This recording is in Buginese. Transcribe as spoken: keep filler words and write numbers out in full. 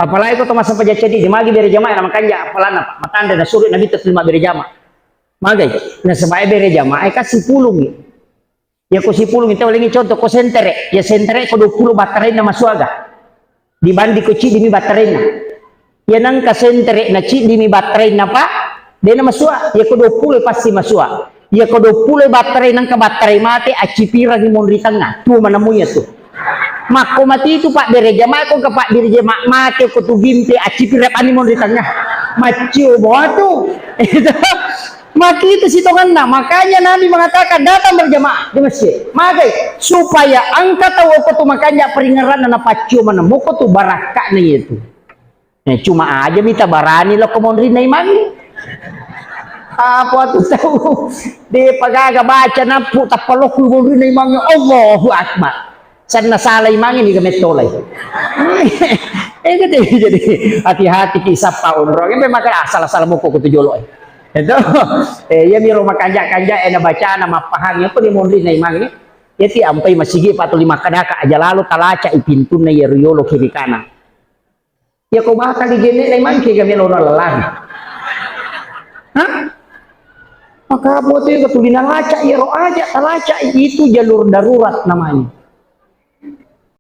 Apalagi ko to massempajang ceddi, de magi bere jamaah na makanja apalanna, Pak. Matanre nasuru Nabitta tuli mabbere jamaah. Magai, nasaba bere jamaah e kan sipulungi. Iya ko sipulungi, tau lengi contoh ko sentere, ya sentere ko dua puluh battarainna masuaga. Dibanding ko ciddimi battarainna. Iya nangka sentere na ciddimi battarainna, Pak, dena masua. Iya ko dua puluh pasti masua. Iya ko dua puluh battarai nangka battarai mate, accipirangi monri tengnga. Tu manemu iya tu. Makko mati tu Pak bere jamaah, ko ke Pak bere jamaah mate ko tu gimpe, accipirang ani monri tengnga. Maccio boatu. Itu. Maki itu sitonganna. Makanya Nabi mengatakan datang berjamaah di masjid. Magai supaya engka tau ko tu makanja peringeranna na paccio manemu ko tu barakka'na itu. Eh, cuma aja mita barani lo ko monrinna imangnge. Apa tu tau? De pagaga baca nappu tappa lokku monrinna imangnge. Allahu Akbar. Sanna sala imangnge ni gamettolai. Eh, gitu. Jadi hati-hati ki sappa onrong. Embe maka asal-asal moko kutu jolo. Itu. Eh, iya miro makanja-kanja e na bacana mappahang apa ni monrinna imangnge. Yati ampai masigi patu lima kadaka aja lalu talaca i pintunna iya riyolo kiri kanan. Iya ko bakal digenne na imangke ga melo lari. Hah? Maka apa tu yang ketulina laca iya ro aja talaca itu jalur darurat namanya.